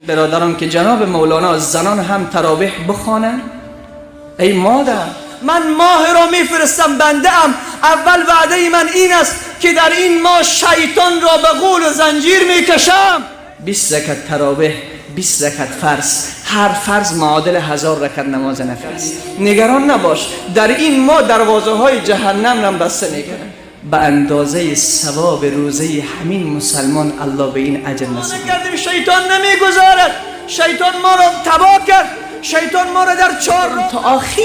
برادران که جناب مولانا زنان هم تراویح بخوانند. ای مادر، من ماه را میفرستم، بنده ام. اول وعده من این است که در این ماه شیطان را به غول و زنجیر میکشم. 20 رکعت تراویح، 20 رکعت فرض، هر فرض معادل 1000 رکعت نماز نفل است. نگران نباش، در این ماه دروازه های جهنم را بسته میکنه. به اندازه ثواب روزه همین مسلمان الله به این اجر نصیب کردیم. شیطان نمیگذارد، شیطان ما را تباه کرد، شیطان ما را در چهار تا آخر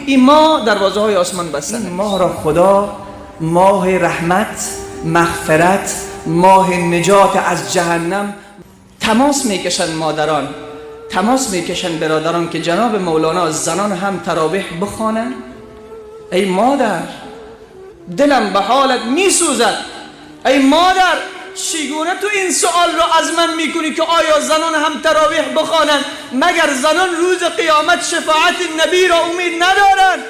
این ماه دروازه های آسمان بسته. این ماه را خدا ماه رحمت، مغفرت، ماه نجات از جهنم. تماس میکشن مادران، تماس میکشن برادران که جناب مولانا زنان هم تراویح بخوانند. ای مادر، دلم به حالت میسوزد. ای مادر، چگونه تو این سوال را از من میکنی که آیا زنان هم تراویح بخوانند؟ مگر زنان روز قیامت شفاعت نبی را امید ندارند؟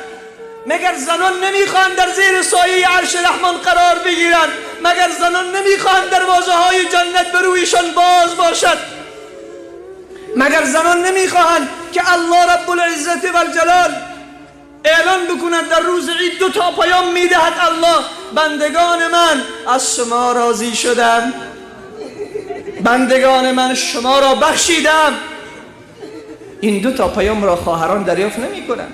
مگر زنان نمیخواهند در زیر سایه عرش رحمان قرار بگیرند؟ مگر زنان نمیخواهند دروازه های جنت به رویشان باز باشد؟ مگر زنان نمیخواهند که الله رب العزت و الجلال اعلان بکند در روز عید دو تا پیام میدهد الله: بندگان من از شما راضی شدم، بندگان من شما را بخشیدم. این دو تا پیام را خواهران دریافت نمی کنند.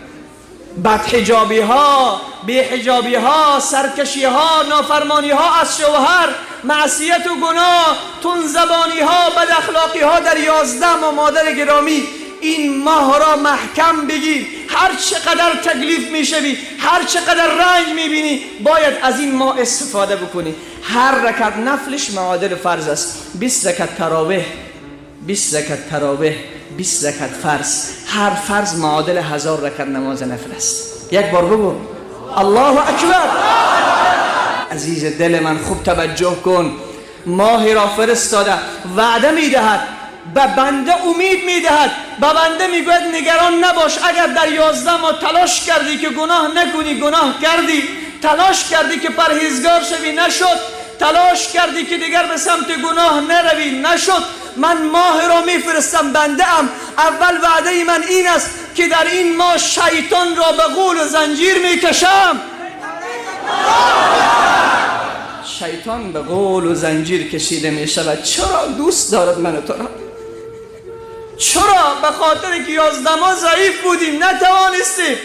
بدحجابی ها، بی‌حجابی ها، سرکشی ها، نافرمانی ها از شوهر، معصیت و گناه، تندزبانی ها، بد اخلاقی ها در 11 ماه. مادر گرامی، این ماه را محکم بگیر. هر چقدر تکلیف میشوی، هر چقدر رنج میبینی، باید از این ماه استفاده بکنی. هر رکعت نفلش معادل فرض است. 20 رکعت تراویح، 20 رکعت تراویح، 20 رکعت فرض، هر فرض معادل 1000 رکعت نماز نفل است. یک بار بگو الله اکبر. عزیز دل من، خوب توجه کن. ماه را فرستاده، وعده میدهد، به بنده امید میدهد، به بنده میگوید نگران نباش. اگر در 11 ماه تلاش کردی که گناه نکنی، گناه کردی. تلاش کردی که پرهیزگار شوی، نشد. تلاش کردی که دیگر به سمت گناه نروی، نشد. من ماه را میفرستم، بنده ام. اول وعده من این است که در این ماه شیطان را به غول و زنجیر میکشم. شیطان به غول و زنجیر کشیده میشود. چرا دوست دارد من و تو را؟ چرا؟ به خاطر که 11 ماه ضعیف بودیم، نتوانستیم.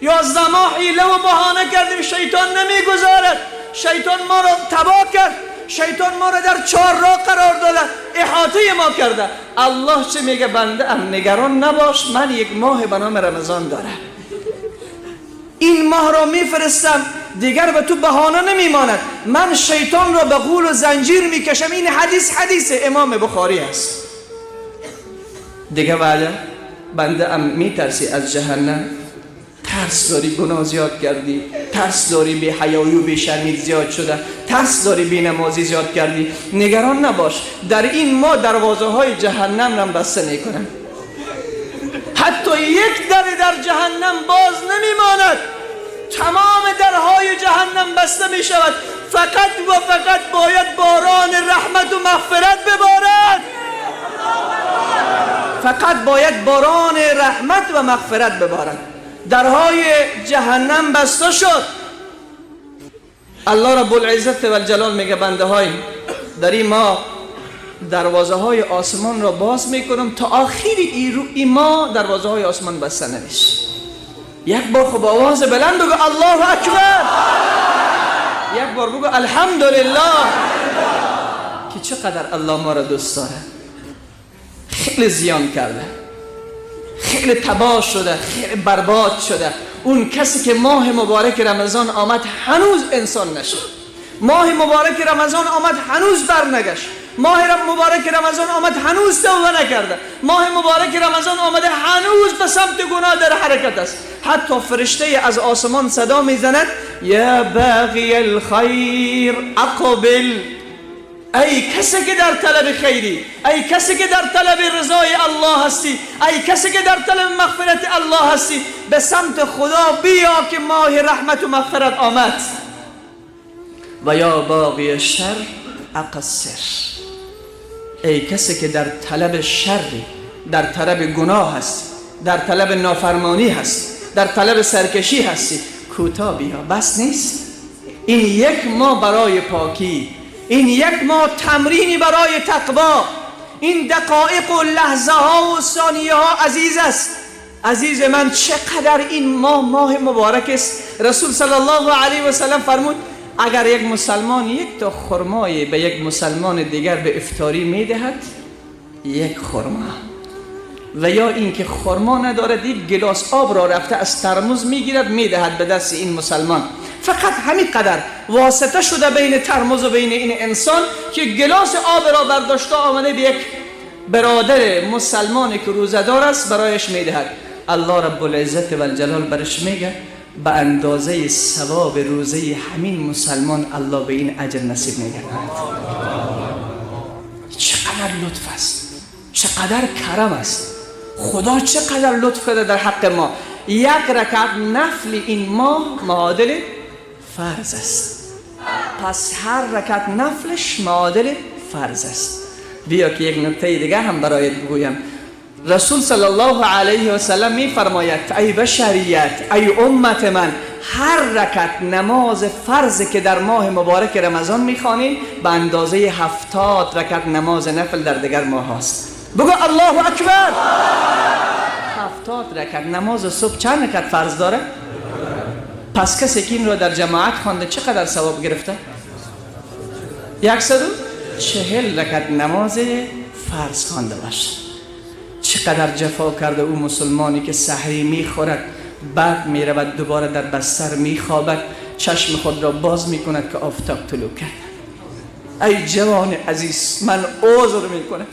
11 ماه حیله و بهانه کردیم، شیطان نمیگذارد. شیطان ما را تباه کرد، شیطان ما را در چهار راه قرار داده، احاطه ما کرده. الله چه میگه؟ بنده ام نگران نباش، من یک ماه به نام رمضان دارم. این ماه را میفرستم، دیگر به تو بهانه نمیماند. من شیطان را به غول و زنجیر میکشم. این حدیث حدیث امام بخاری است. دیگه وعده، بنده ام میترسی از جهنم، ترس داری گناه زیاد کردی، ترس داری بی حیایی و بی شرمی زیاد شده، ترس داری بی نمازی زیاد کردی. نگران نباش، در این ماه دروازه های جهنم را بسته میکنن. حتی یک در در جهنم باز نمیماند، تمام درهای جهنم بسته میشود. فقط و فقط باید باران رحمت و مغفرت ببارد. فقط باید باران رحمت و مغفرت ببارد. درهای جهنم بسته شد. الله رب العزت و الجلال میگه بنده های، در این ماه دروازه های آسمان را باز میکنم تا آخر این ماه دروازه های آسمان بسته نمیشه. یک بار خب آواز بلند بگو الله اکبر. یک بار بگو الحمدلله. که چقدر الله ما را دوست داره. خیلی زیان کرده، خیلی تباه شده، خیلی برباد شده. اون کسی که ماه مبارک رمضان آمد هنوز انسان نشد. ماه مبارک رمضان آمد هنوز برنگشت. ماه مبارک رمضان آمد هنوز توبه نکرده. ماه مبارک رمضان آمده هنوز به سمت گناه در حرکت است. حتی فرشته از آسمان صدا میزند یا باغی الخیر اقبل. ای کسی که در طلب خیری، ای کسی که در طلب رضای الله هستی، ای کسی که در طلب مغفرت الله هستی، به سمت خدا بیا که ماه رحمت و مغفرت آمد. و یا باغی الشر اقصر. ای کسی که در طلب شری، در طلب گناه هستی، در طلب نافرمانی هستی، در طلب سرکشی هستی، کوتاه بیا، بس نیست. این یک ماه برای پاکی، این یک ماه تمرینی برای تقوا، این دقایق و لحظه ها و ثانیه ها عزیز است. عزیز من، چقدر این ماه ماه مبارک است. رسول صلی الله علیه و سلم فرمود اگر یک مسلمان یک تا خرمای به یک مسلمان دیگر به افطاری میدهد، یک خرما، و یا اینکه خرما ندارد یک گلاس آب را رفته از ترمز میگیرد میدهد به دست این مسلمان، فقط همین قدر واسطه شده بین ترمز و بین این انسان که گلاس آب را برداشته آمده به یک برادر مسلمان که روزه‌دار است برایش میدهد. الله رب العزت و الجلال برش میگه به اندازه ثواب روزه همین مسلمان الله به این اجر نصیب میگرداند. چقدر لطف است، چقدر کرم است، خدا چقدر لطف کرده در حق ما. یک رکعت نفل این ماه معادل فرض است، پس هر رکعت نفلش معادل فرض است. بیا که یک نکته دیگه هم برایت بگویم. رسول صلی الله علیه و سلم می فرماید ای بشریت، ای امت من، هر رکعت نماز فرض که در ماه مبارک رمضان میخوانید به اندازه 70 رکعت نماز نفل در دیگر ماه هاست. بگو الله اکبر. 70 رکعت نماز صبح چند رکعت فرض داره؟ پس کسی که این را در جماعت خوانده چقدر ثواب گرفته؟ 140 رکعت نماز فرض خوانده باشه. چقدر جفا کرده او مسلمانی که سحری میخورد، بعد میرود دوباره در بستر میخوابد، چشم خود را باز میکند که آفتاب طلوع کرد. ای جوان عزیز، من عذر میکنم.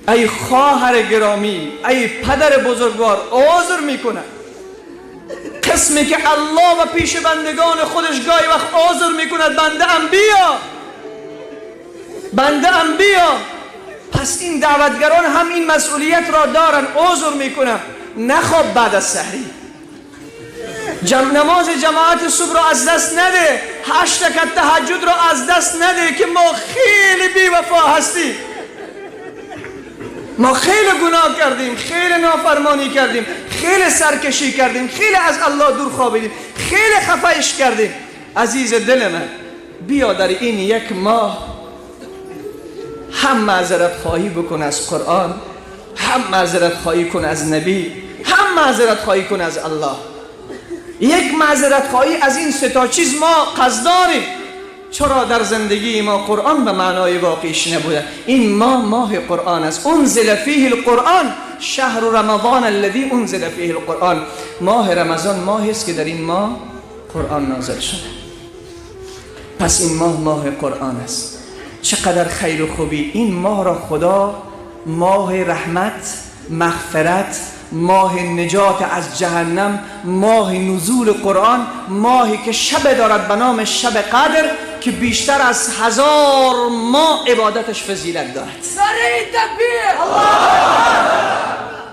ای خواهر گرامی، ای پدر بزرگوار، عذر میکنم. قسمی که الله و پیش بندگان خودش گاهی وقت عذر میکند، بنده ام بیا، بنده ام بیا. پس این دعوتگران هم این مسئولیت را دارن. عذر میکنم، نخواب بعد از سحری، نماز جماعت صبح را از دست نده، 8 رکعت تهجد را از دست نده که ما خیلی بی وفا هستیم، ما خیلی گناه کردیم، خیلی نافرمانی کردیم، خیلی سرکشی کردیم، خیلی از الله دور خوابیدیم، خیلی خفهش کردیم. عزیز دل من، بیا در این یک ماه هم معذرت خواهی بکن از قرآن، هم معذرت خواهی کن از نبی، هم معذرت خواهی کن از الله. یک معذرت خواهی از این سه تا چیز ما قصد داریم. چرا در زندگی ما قرآن به معنای واقعیش نبوده؟ این ماه ماه قرآن است. انزل فیه القرآن، شهر رمضان الذی انزل فیه القرآن. ماه رمضان ماهی است که در این ماه قرآن نازل شده. پس این ماه ماه قرآن است. چقدر خیر و خوبی این ماه را خدا ماه رحمت، مغفرت، ماه نجات از جهنم، ماه نزول قرآن، ماهی که شب دارد به نام شب قدر که بیشتر از 1000 ماه عبادتش فضیلت دارد.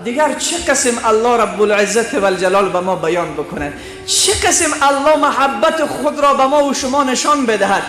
دیگر چه قسم الله رب العزت و الجلال به ما بیان بکند، چه قسم الله محبت خود را به ما و شما نشان بدهد.